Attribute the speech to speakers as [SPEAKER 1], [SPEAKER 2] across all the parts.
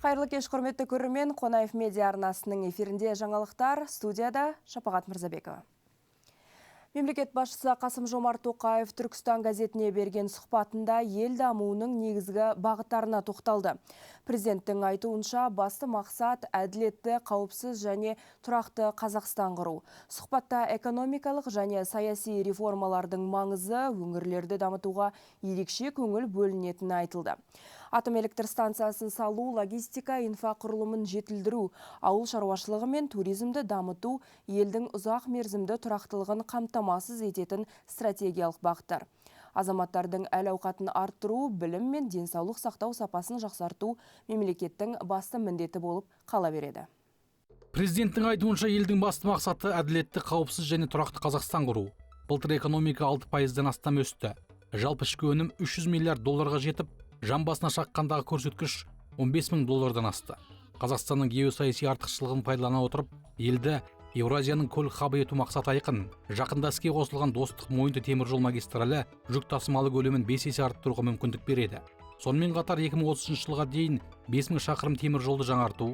[SPEAKER 1] Қайырлы кеш, құрметті көрермен. Қонаев медиа арнасының эфирінде жаңалықтар, студияда Шапағат Мырзабекова. Мемлекет басшысы Қасым-Жомарт Тоқаев Түркістан газетіне берген сұхбатында ел дамуының негізгі бағыттарына тоқталды. Президенттің айтуынша, басты мақсат әділетті, қауіпсіз және тұрақты Қазақстан құру. Сұхбатта экономикалық және саяси реформалардың маңызы, өңірлерді дамытуға ерекше көңіл бөлінетіні айтылды. Атом электр станциясын салу, логистика инфрақұрылымын жетілдіру, ауыл шаруашылығы мен туризмді дамыту елдің ұзақ мерзімді тұрақтылығын қамтамасыз ететін стратегиялық бағыттар. Азаматтардың әл-ауқатын арттыру, білім мен денсаулық сақтау сапасын жақсарту мемлекеттің басты міндеті болып қала береді.
[SPEAKER 2] Президенттің айтуынша, елдің басты мақсаты әділетті, қауіпсіз және тұрақты Қазақстан құру. Былтыр экономика 6%-дан астам өсті. Жалпы ішкі өнім 300 миллиард долларға жетіп, жан басына шаққандағы көрсеткіш 15 мың доллардан асты. Қазақстанның геосаяси артықшылығын пайдалана отырып, елді Еуразияның көлік хабы ету мақсаты айқын. Жақында іске қосылған Достық мойынты теміржол магистралі жүк тасымалы көлемін 5 есе арттыруға мүмкіндік береді. Сонымен қатар 2030 жылға дейін 5000 шақырым теміржолды жаңарту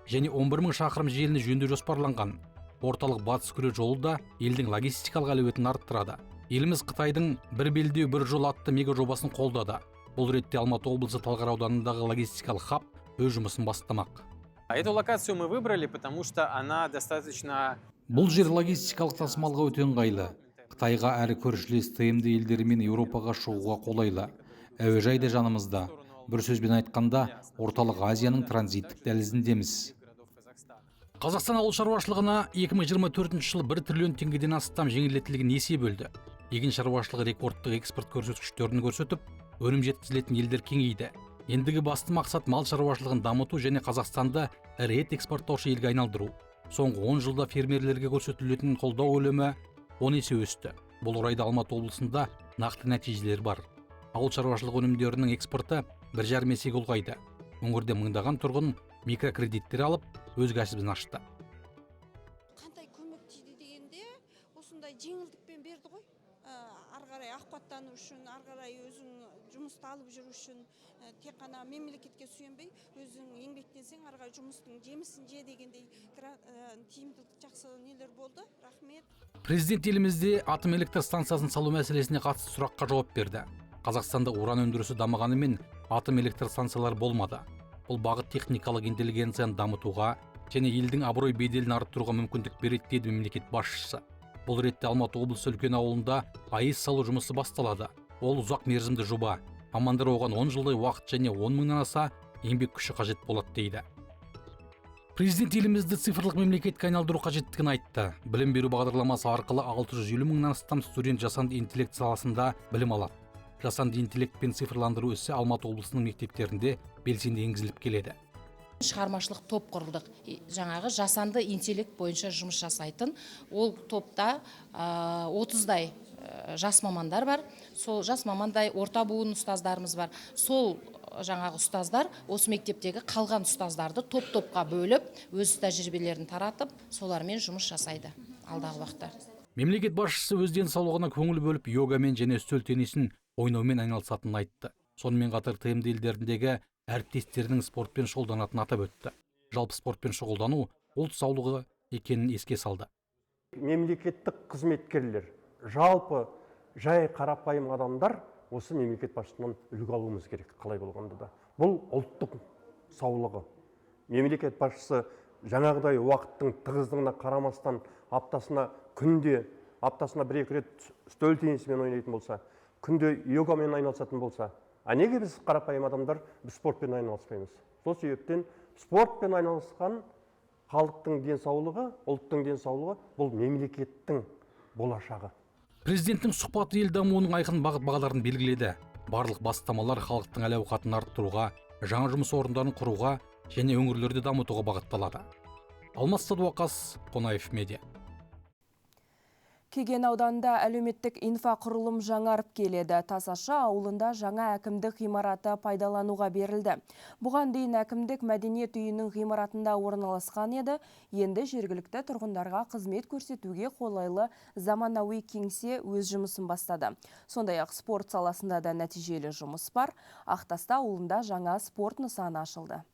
[SPEAKER 2] және 11 мың шақырым желіні жөндеу жоспарланған. Орталық батыс күре жолы да елдің логистикалық әлеуетін арттырады. Еліміз Қытайдың «Бір белдеу, бір жол» атты мега жобасын қолдады. Бұл ретте Алматы облысы Талғар ауданындағы логистикалық хаб өз жұмысын бастамақ.
[SPEAKER 3] А эту локацию мы выбрали, потому что она достаточно
[SPEAKER 2] Бұл жер логистикалық тасымалға өте ыңғайлы. Қытайға әрі көршілес ТМД елдері мен Еуропаға шығуға қолайлы. Әуежай да жанымызда. Бір сөзбен айтқанда, Орталық Азияның транзиттік дәлізіндеміз. Қазақстан ауыл шаруашылығына 2024 жылы 1 триллион теңгеден астам жеңілдетілген несие бөлді. Егін шаруашылығы рекордтық экспорт көрсеткіштерін көрсетіп, өнім жеткізілетін елдер кеңейді. Ендігі басты мақсат мал шаруашылығын дамыту және Қазақстанды ірі ет экспорттаушы елге айналдыру. Соңғы 10 жылда фермерлерге көрсетілетін қолдау көлемі 10 есе өсті. Бұл орайда Алматы облысында нақты нәтижелер бар. Ауыл шаруашылығы өнімдерінің экспорты 1,5 есеге ұлғайды. Өңірде мыңдаған тұрғын микрокредиттер алып, өз кәсібін ашты.
[SPEAKER 4] Қандай көмек тиді дегенде, осындай жеңілдікпен берді ғой. Ары қарай ауқаттану үшін, ары қарай өзің жұмысты алып жүру үшін, тек қана мемлекетке сүйенбей, өзің еңбектенсең, ары қарай жұмыстың жемісін же дегендей, тиімді, жақсы нелер болды, рахмет.
[SPEAKER 2] Президент елімізде атом электр станциясын салу мәселесіне қатысты сұраққа жауап берді. Қазақстанда уран өндірісі дамығанымен, атом электр станциялары болмады. Бұл бағыт техникалық интеллигенцияны дамытуға және елдің абырой беделін арттыруға мүмкіндік береді, деді мемлекет басшысы. Бұл ретте Алматы облысы Үлкен ауылында АЭС салу жұмысы басталады. Ол ұзақ мерзімді жоба. Мамандар оған 10 жылдай уақыт және 10 мыңнан аса еңбек күші қажет болады дейді. Президент елімізді цифрлық мемлекетке айналдыру қажеттігін айтты. Білім беру бағдарламасы арқылы 650 мыңнан астам студент жасанды интеллект саласында білім алады. Жасанды интеллект пен цифрландыру ісі Алматы облысының мектептерінде белсенді енгізіліп келеді.
[SPEAKER 5] Шығармашылық топ құрылдық. Жаңағы жасанды интеллект бойынша жұмыс жасайтын. Ол топта 30-дай жас мамандар бар. Сол жас мамандай орта буын ұстаздарымыз бар. Сол жаңағы ұстаздар осы мектептегі қалған ұстаздарды топ топқа бөліп, өз тәжірибелерін таратып, солармен жұмыс жасайды алдағы уақытта.
[SPEAKER 2] Мемлекет басшысы өз денсаулығына көңіл бөліп, йогамен және үстел теннисін ойнаумен айналысатынын айтты. Сонымен қатар ТМД елдеріндегі әріптестерінің спортпен шұғылданатынын атап өтті. Жалпы спортпен шұғылдану ұлт саулығы екенін еске салды.
[SPEAKER 6] Мемлекеттік қызметкерлер, жалпы жай қарапайым адамдар осы мемлекет басшысынан үлгі алуымыз керек. Қалай болғанда да, бұл ұлттық саулығы. Мемлекет басшысы жаңағыдай уақыттың тығыздығына қарамастан, аптасына күнде, аптасына бір екі рет үстел теннисімен ойнайтын болса, күнде йогамен айналысатын болса, а неге біз, қарапайым адамдар, біз спортпен айналыспаймыз? Сол себептен спортпен айналысқан халықтың денсаулығы, ұлттың денсаулығы, бұл мемлекеттің болашағы.
[SPEAKER 2] Президенттің сұхбаты ел дамуының айқын бағыт бағдарын белгіледі. Барлық бастамалар халықтың әл ауқатын арттыруға, жаңа жұмыс орындарын құруға және өңірлерді дамытуға бағытталады. Алмас Садуақас, Қонаев медиа.
[SPEAKER 1] Кеген ауданында әлеуметтік инфрақұрылым жаңарып келеді. Тасашы ауылында жаңа әкімдік ғимараты пайдалануға берілді. Бұған дейін әкімдік мәдениет үйінің ғимаратында орналасқан еді. Енді жергілікті тұрғындарға қызмет көрсетуге қолайлы заманауи кеңсе өз жұмысын бастады. Сондай-ақ спорт саласында да нәтижелі жұмыс бар. Ақтаста ауылында жаңа спорт нысаны ашылды.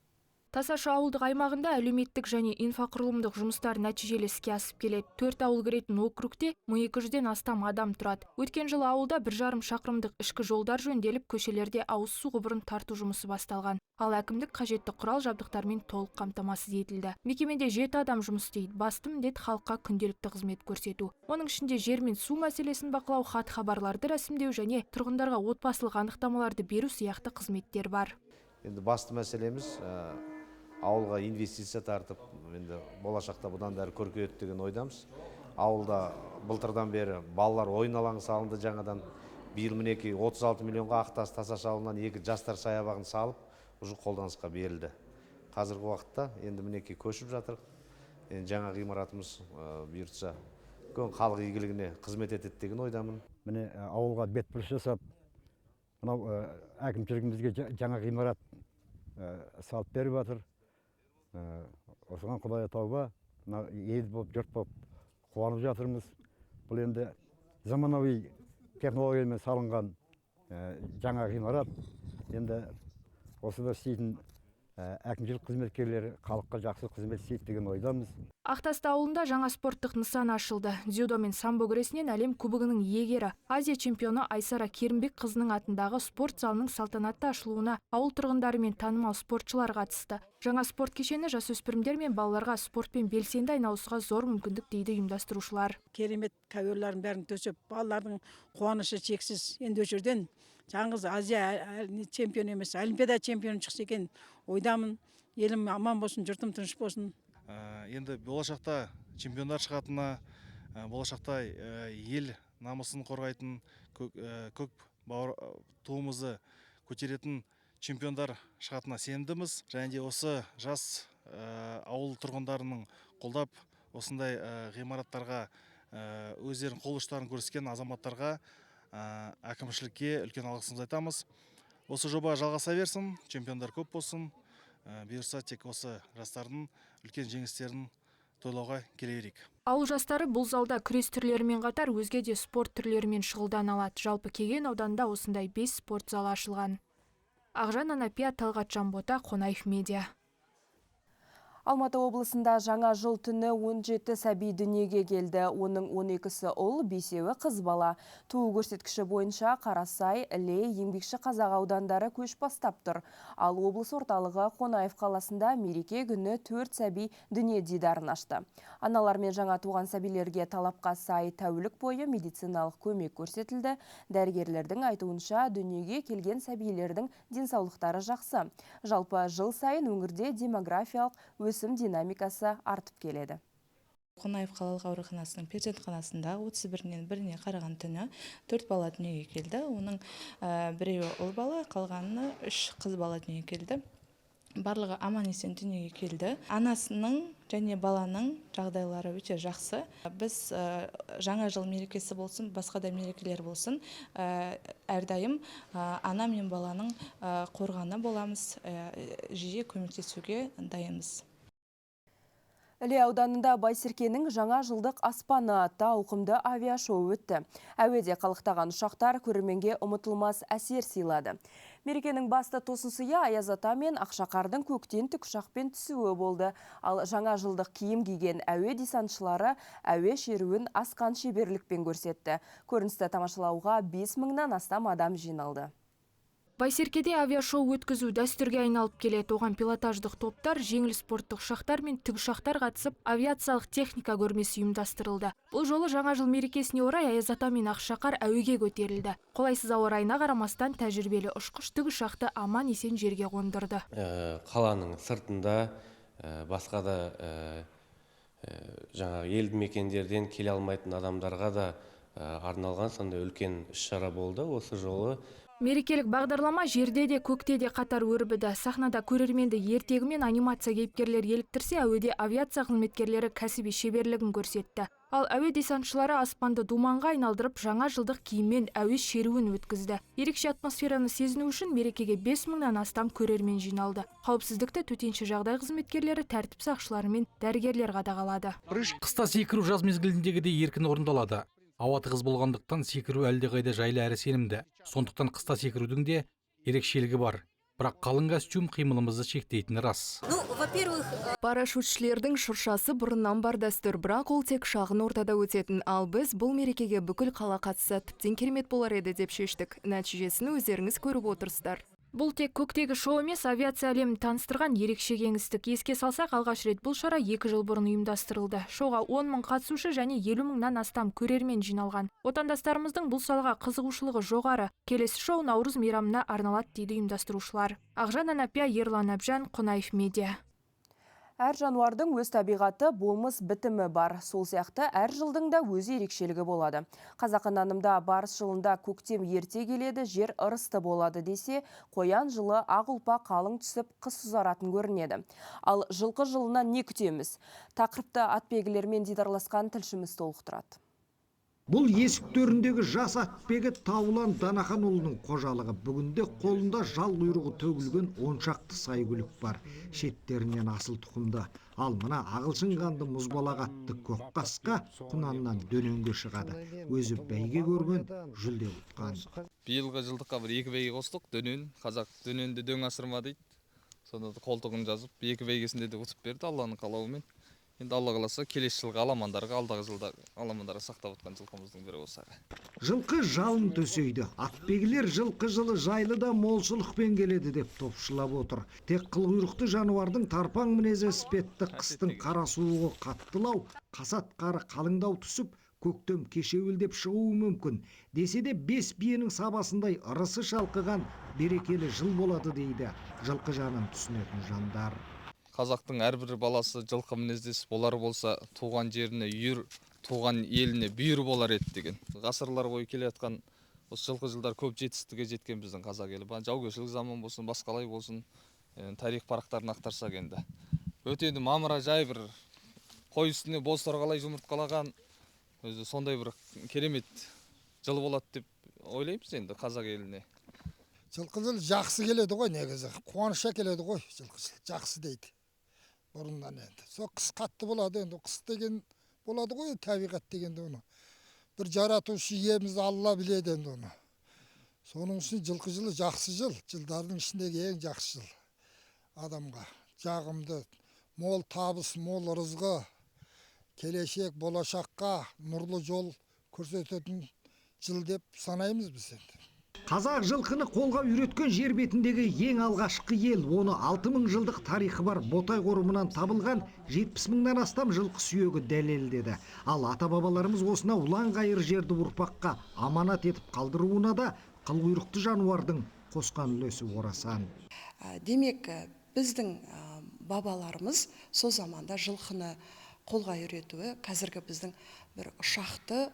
[SPEAKER 7] Тасашы ауылдық аймағында әлеуметтік және инфрақұрылымдық жұмыстар нәтижелі іске асып келеді. 4 ауыл кіретін округте 1200-ден астам адам тұрады. Өткен жылы ауылда 1,5 шақырымдық ішкі жолдар жөнделіп, көшелерде ауыз су құбырын тарту жұмысы басталған. Ал әкімдік қажетті құрал жабдықтармен толық қамтамасыз етілді. Мекемеде 7 адам жұмыс істейді. Басты міндет халыққа күнделікті қызмет көрсету. Оның ішінде жер мен су мәселесін бақылау, хат хабарларды рәсімдеу және тұрғындарға отбасылық анықтамаларды беру сияқты қызметтер бар.
[SPEAKER 8] Енді басты мәселеміз ауылға инвестиция тартып, енді болашақта бұдан да әрі көркейеді деген ойдамыз. Ауылда былтырдан бері балалар ойын алаңы салынды жаңадан. Биыл мінекей 36 миллионға Ақтас Тасашы ауылынан 2 жастар саябағын салып, уже қолданысқа берілді. Қазіргі уақытта енді мінекей көшіп жатырық. Енді жаңа ғимаратымыз бұйыртса үлкен халық игілігіне қызмет етеді деген ойдамын.
[SPEAKER 9] Міне ауылға бетбұрыс жасап, мынау әкімшілігімізге жаңа ғимарат салып беріп жатыр. Осыған Құдай тауба, мына ел болып, жұрт болып қуанып жатырмыз. Бұл енді заманауи технологиямен салынған жаңа ғимарат. Енді осыда істейтін әкімшілік қызметкерлері халыққа жақсы қызмет істейді деген ойдамыз.
[SPEAKER 7] Ақтасты ауылында жаңа спорттық нысан ашылды. Дзюдо мен самбо күресінен әлем кубогының иегері, Азия чемпионы Айсара Керімбек қызының атындағы спорт залының салтанатты ашылуына ауыл тұрғындары мен танымал спортшылар қатысты. Жаңа спорт кешені жасөспірімдер мен балаларға спортпен белсенді айналысуға зор мүмкіндік дейді ұйымдастырушылар.
[SPEAKER 10] Керемет коверлардың бәрін төсеп, балалардың қуанышы шексіз. Енді осы жерден жалғыз Азия чемпионы емес, Олимпиада чемпионы шықса екен ойдамын. Елім аман болсын, жұртым тыныш болсын.
[SPEAKER 11] Енді болашақта чемпиондар шығатынына, болашақта ел намысын қорғайтын, көк бауыр туымызды көтеретін чемпиондар шығатынына сенімдіміз. Және де осы жас ауыл тұрғындарының қолдап осындай ғимараттарға өздерінің қол ұштарын көрсеткен азаматтарға, әкімшілікке үлкен алғысымызды айтамыз. Осы жоба жалғаса берсін, чемпиондар көп болсын. Бұйырса тек осы жастардың үлкен жеңістерін тойлауға келе берейік.
[SPEAKER 7] Ауыл жастары бұл залда күрес түрлерімен қатар өзге де спорт түрлерімен шұғылдана алады. Жалпы Кеген ауданында осындай 5 спорт залы ашылған. Ақжан Анапия, Талғат Жанбота, Қонаев Медиа.
[SPEAKER 1] Алматы облысында жаңа жыл түні 17 сәби дүниеге келді. Оның 12-сі ұл, 5-еуі қыз бала. Туу көрсеткіші бойынша Қарасай, Іле, Еңбекші Қазақ аудандары көш бастап тұр. Ал облыс орталығы Қонаев қаласында мереке күні 4 сәби дүние дидарын ашты. Аналар мен жаңа туған сәбилерге талапқа сай тәулік бойы медициналық көмек көрсетілді. Дәрігерлердің айтуынша дүниеге келген сәбилердің денсаулықтары жақсы. Жалпы жыл сайын өңірде демографиялық өсім динамикасы артып келеді.
[SPEAKER 12] Қонаев қалалық ауруханасының перзентханасында 31-нен біріне қараған түні 4 бала дүниеге келді. Оның біреуі ұл бала, қалғаны 3 қыз бала дүниеге келді. Барлығы аман есен дүниеге келді. Анасының және баланың жағдайлары өте жақсы. Біз жаңа жыл мерекесі болсын, басқа да мерекелер болсын, әрдайым ана мен баланың қорғаны боламыз, жиі көмектесуге дайынбыз.
[SPEAKER 1] Іле ауданында Байсеркенің жаңа жылдық аспаны атты ауқымды авиашоу өтті. Әуеде қалықтаған ұшақтар көрерменге ұмытылмас әсер сыйлады. Мерекенің басты тосын сыйы Аяз ата мен Ақшақардың көктен тікұшақпен түсуі болды. Ал жаңа жылдық киім киген әуе десантшылары әуе шеруін асқан шеберлікпен көрсетті. Көріністі тамашалауға 5000-нан астам адам жиналды.
[SPEAKER 7] Байсеркеде авиашоу өткізу дәстүрге айналып келеді. Оған пилотаждық топтар, жеңіл спорттық ұшақтар мен тікұшақтар қатысып, авиациялық техника көрмесі ұйымдастырылды. Бұл жолы жаңа жыл мерекесіне орай Аяз ата мен Ақшақар әуеге көтерілді. Қолайсыз ауа райына қарамастан тәжірибелі ұшқыш тікұшақты аман есен жерге қондырды.
[SPEAKER 13] Қаланың сыртында басқа да жаңағы елді мекендерден келе алмайтын адамдарға да арналған сондай үлкен іс-шара болды осы жолы.
[SPEAKER 7] Мерекелік бағдарлама жерде де көкте де қатар өрбіді. Сахнада көрерменді ертегі мен анимация кейіпкерлері еліктірсе, әуеде авиация қызметкерлері кәсіби шеберлігін көрсетті. Ал әуе десантшылары аспанды думанға айналдырып, жаңа жылдық киіммен әуе шеруін өткізді. Ерекше атмосфераны сезіну үшін мерекеге 5000-нан астам көрермен жиналды. Қауіпсіздікті төтенше жағдай қызметкерлері, тәртіп сақшылары мен дәрігерлер қадағалады.
[SPEAKER 2] Қыста секіру жаз мезгіліндегідей еркін орындалады. Ауа тығыз болғандықтан секіру әлдеқайда жайлы әрі сенімді. Сондықтан қыста секірудің де ерекшелігі бар. Бірақ қалың костюм қимылымызды шектейтіні рас.
[SPEAKER 14] Ну, во-первых,
[SPEAKER 15] Парашютшілердің шыршасы бұрыннан бар дәстүр, бірақ ол тек шағын ортада өтетін. Ал біз бұл мерекеге бүкіл қала қатысса, тіптен керемет болар еді деп шештік. Нәтижесін өздеріңіз көріп отырсыздар.
[SPEAKER 7] Бұл тек көктегі шоу емес, авиация әлемін таныстырған ерекше кеңістік. Еске салсақ, алғаш рет бұл шара 2 жыл бұрын ұйымдастырылды. Шоуға 10 мың қатысушы және 50 мыңнан астам көрермен жиналған. Отандастарымыздың бұл салаға қызығушылығы жоғары. Келесі шоу Наурыз мейрамына арналады, дейді ұйымдастырушылар. Ақжан Анапия, Ерлан Әбжан, Қонаев Медиа.
[SPEAKER 1] Әр жануардың өз табиғаты, болмыс бітімі бар. Сол сияқты әр жылдың да өз ерекшелігі болады. Қазақы нанымда барыс жылында көктем ерте келеді, жер ырысты болады десе, қоян жылы ақ ұлпа қалың түсіп, қыс ұзаратын көрінеді. Ал жылқы жылынан не күтеміз? Тақырыпты атбегілермен дидарласқан тілшіміз толықтырады.
[SPEAKER 16] Бұл есік төріндегі жас атбегі Таулан Данаханұлының қожалығы. Бүгінде қолында жал құйрығы төгілген 10 шақты сәйгүлік бар. Шеттерінен асыл тұқымды. Ал мына ағылшын қанды мұзбалақ атты көкқасқа құнаннан дөненге шығады. Өзі бәйге көрген, жүлде ұтқан.
[SPEAKER 17] Биылғы жылдыққа бір екі бәйге қостық. Дөнен, қазақ дөненді дөң асырма дейді. Сонда да қолтығын жазып, екі бәйгесінде де ұтып берді Алланың қалауымен. Енді Алла қаласа, келесі жылғы аламандарға, алдағы жылда аламандарға сақтап отқан жылқымыздың бірі осы.
[SPEAKER 16] Жылқы жалын төсейді. Атбегілер жылқы жылы жайлы да молшылықпен келеді деп топшылап отыр. Тек қылқұйрықты жануардың тарпаң мінезі іспетті қыстың қара суығы қаттылау, қасат қары қалыңдау түсіп, көктем кешеуілдеп шығуы мүмкін. Десе де, бес биенің сабасындай ырысы шалқыған берекелі жыл болады дейді жылқы жанын түсінетін жандар.
[SPEAKER 17] Қазақтың әрбір баласы жылқы мінездес болар болса, туған жеріне үйір, туған еліне бүйір болар еді деген. Ғасырлар бойы келе жатқан осы жылқы жылдар көп жетістікке жеткен біздің қазақ елі. Жаугершілік заман болсын, басқалай болсын, тарих парақтарын ақтарсақ, енді өте енді мамыражай бір қой үстіне боз торғалай жұмыртқалаған, өзі сондай бір керемет жыл болады деп ойлаймыз енді қазақ еліне.
[SPEAKER 18] Жылқы жылы жақсы келеді ғой, негізі қуаныш әкеледі ғой. Жылқы жылы жақсы дейді бұрыннан. Енді сол қыс қатты болады. Енді қыс деген болады ғой, табиғат дегенде оны бір жаратушы иеміз Алла біледі енді оны. Соның үшін жылқы жылы жақсы жыл, жылдардың ішіндегі ең жақсы жыл. Адамға жағымды, мол табыс, мол ырызғы, келешек болашаққа нұрлы жол көрсететін жыл деп санаймыз біз енді.
[SPEAKER 16] Қазақ жылқыны қолға үйреткен жер бетіндегі ең алғашқы ел. Оны 6000 жылдық тарихы бар Ботай қорымынан табылған 70 мыңнан астам жылқы сүйегі дәлелдеді. Ал ата бабаларымыз осынау ұлан ғайыр жерді ұрпаққа аманат етіп қалдыруына да қылқұйрықты жануардың қосқан үлесі орасан.
[SPEAKER 19] Демек, біздің бабаларымыз сол заманда жылқыны қолға үйретуі қазіргі біздің бір ұшақты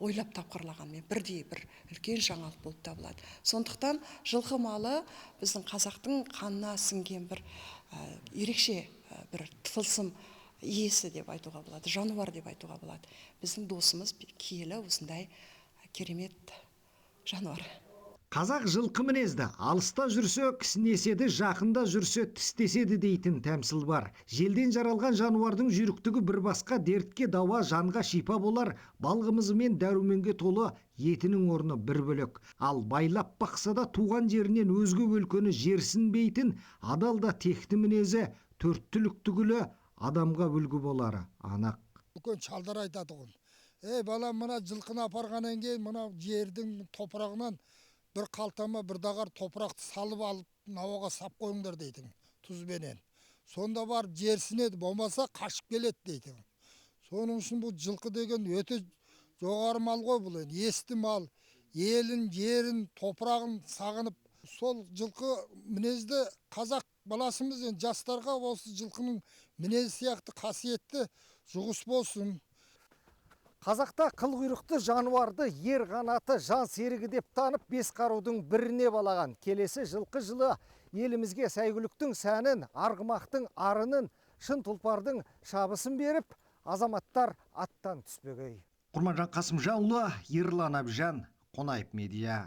[SPEAKER 19] ойлап тапқырлағанмен бірдей бір үлкен жаңалық болып табылады. Сондықтан жылқы малы біздің қазақтың қанына сіңген бір ерекше бір тылсым иесі деп айтуға болады, жануар деп айтуға болады. Біздің досымыз, киелі осындай керемет жануар.
[SPEAKER 16] Қазақ жылқы мінезді, алыста жүрсе кісінеседі, жақында жүрсе тістеседі дейтін тәмсіл бар. Желден жаралған жануардың жүйріктігі бір басқа, дертке дауа, жанға шипа болар, бал қымызы мен дәруменге толы етінің орны бір бөлек. Ал байлап бақса да туған жерінен өзге өлкені жерсінбейтін адал да текті мінезі, төрт түлік түгілі адамға үлгі болары анық.
[SPEAKER 18] Үлкен шалдар айтады ғой: «Ей, балам, мына жылқыны апарғаннан кейін мына жердің топырағынан бір қалтама бір дағар топырақты салып алып, науаға сап қойыңдар», – дейтін, тұзбенен. «Сонда барып жерсінеді, болмаса қашып келеді», – дейтін. Соның үшін бұл жылқы деген өте жоғары мал ғой. Бұл енді есті мал, елін, жерін, топырағын сағынып, сол жылқы мінезді қазақ баласымыз. Енді жастарға осы жылқының мінезі сияқты қасиетті жұғыс болсын.
[SPEAKER 16] Қазақта қылқұйрықты жануарды ер қанаты, жан серігі деп танып, бес қарудың біріне балаған. Келесі жылқы жылы елімізге сәйгүліктің сәнін, арғымақтың арынын, шын тұлпардың шабысын беріп, азаматтар аттан түспегей. Құрманжан Қасымжанұлы, Ерлан Әбжан, Қонаев Медиа.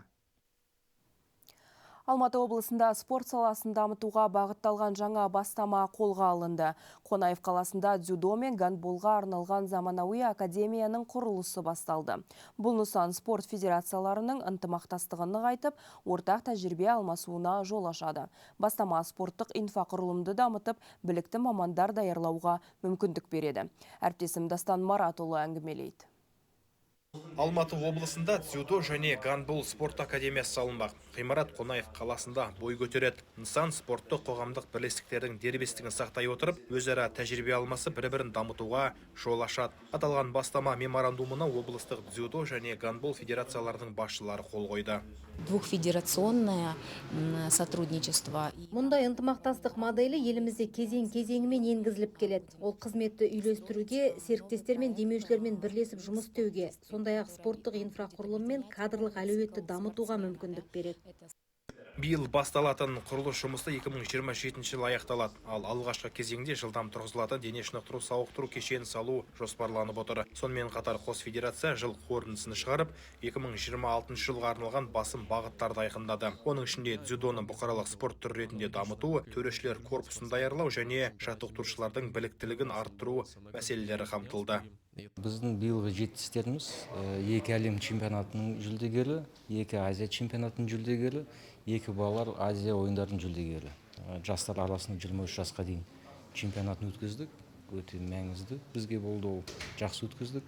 [SPEAKER 1] Алматы облысында спорт саласын дамытуға бағытталған жаңа бастама қолға алынды. Қонаев қаласында дзюдо мен гандболға арналған заманауи академияның құрылысы басталды. Бұл нысан спорт федерацияларының ынтымақтастығын нығайтып, ортақ тәжірибе алмасуына жол ашады. Бастама спорттық инфрақұрылымды дамытып, білікті мамандар даярлауға мүмкіндік береді. Әріптесім Дастан Маратұлы әңгімелейді.
[SPEAKER 14] Алматы облысында дзюдо және гандбол спорт академиясы салынбақ. Ғимарат Қонаев қаласында бой көтереді. Нысан спорттық қоғамдық бірлестіктердің дербестігін сақтай отырып, өзара тәжірибе алмасып, бір-бірін дамытуға жол ашады. Аталған бастама меморандумына облыстық дзюдо және гандбол федерацияларының басшылары қол қойды.
[SPEAKER 20] Двухфедерационное сотрудничество.
[SPEAKER 21] Мұндай ынтымақтастық моделі елімізде кезең-кезеңімен енгізіліп келеді. Ол қызметті үйлестіруге, серіктестер мен демеушілермен бірлесіп жұмыс істеуге, сондай-ақ спорттық инфрақұрылым мен кадрлық әлеуетті дамытуға мүмкіндік береді.
[SPEAKER 14] Биыл басталатын құрылыс жұмысы 2027 жылы аяқталады. Ал алғашқы кезеңде жылдам тұрғызылатын дене шынықтыру сауықтыру кешенін салу жоспарланып отыр. Сонымен қатар қос федерация жыл қорытындысын шығарып, 2026 жылға арналған басым бағыттарды айқындады. Оның ішінде дзюдоны бұқаралық спорт түрі ретінде дамыту, төрешілер корпусын даярлау және жаттықтырушылардың біліктілігін арттыру мәселелері қамтылды.
[SPEAKER 22] Біздің биылғы жетістіктеріміз: екі әлем чемпионатының жүлдегері, екі Азия чемпионатының жүлдегері, екі балалар Азия ойындарының жүлдегері. Жастар арасында 23 жасқа дейін чемпионатын өткіздік. Өте маңызды бізге болды ол, жақсы өткіздік.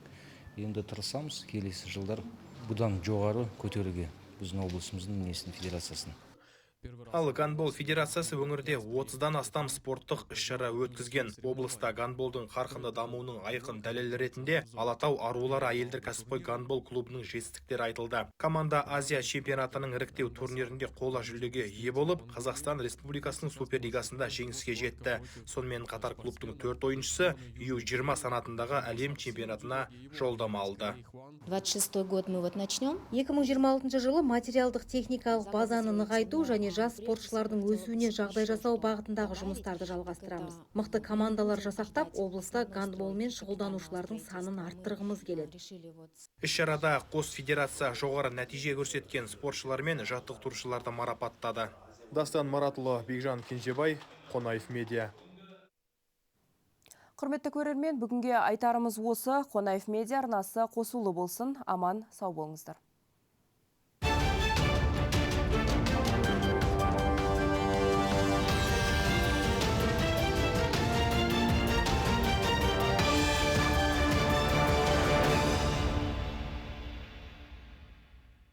[SPEAKER 22] Енді тырысамыз келесі жылдар бұдан жоғары көтеруге біздің облысымыздың несін, федерациясын.
[SPEAKER 14] Ал гандбол федерациясы өңірде 30-дан астам спорттық іс-шара өткізген. Облыста гандболдың қарқынды дамуының айқын дәлелі ретінде Алатау арулары әйелдер кәсіпқой гандбол клубының жетістіктері айтылды. Команда Азия чемпионатының іріктеу турнирінде қола жүлдеге ие болып, Қазақстан Республикасының суперлигасында жеңіске жетті. Сонымен қатар клубтың төрт ойыншысы Ю-20 санатындағы әлем чемпионатына жолдама алды.
[SPEAKER 20] 26 год мы вот начнем.
[SPEAKER 21] 2026 жылы материалдық техникалық базаны нығайту және жас спортшылардың өсуіне жағдай жасау бағытындағы жұмыстарды жалғастырамыз. Мықты командалар жасақтап, облыста гандболмен шұғылданушылардың санын арттырғымыз келеді.
[SPEAKER 14] Іс-шарада қос федерация жоғары нәтиже көрсеткен спортшылар мен жаттықтырушыларды марапаттады.
[SPEAKER 23] Дастан Маратұлы, Бекжан Кенжебай, Қонаев Медиа.
[SPEAKER 1] Құрметті көрермен, бүгінге айтарымыз осы. Қонаев Медиа арнасы қосулы болсын. Аман, сау болыңыздар.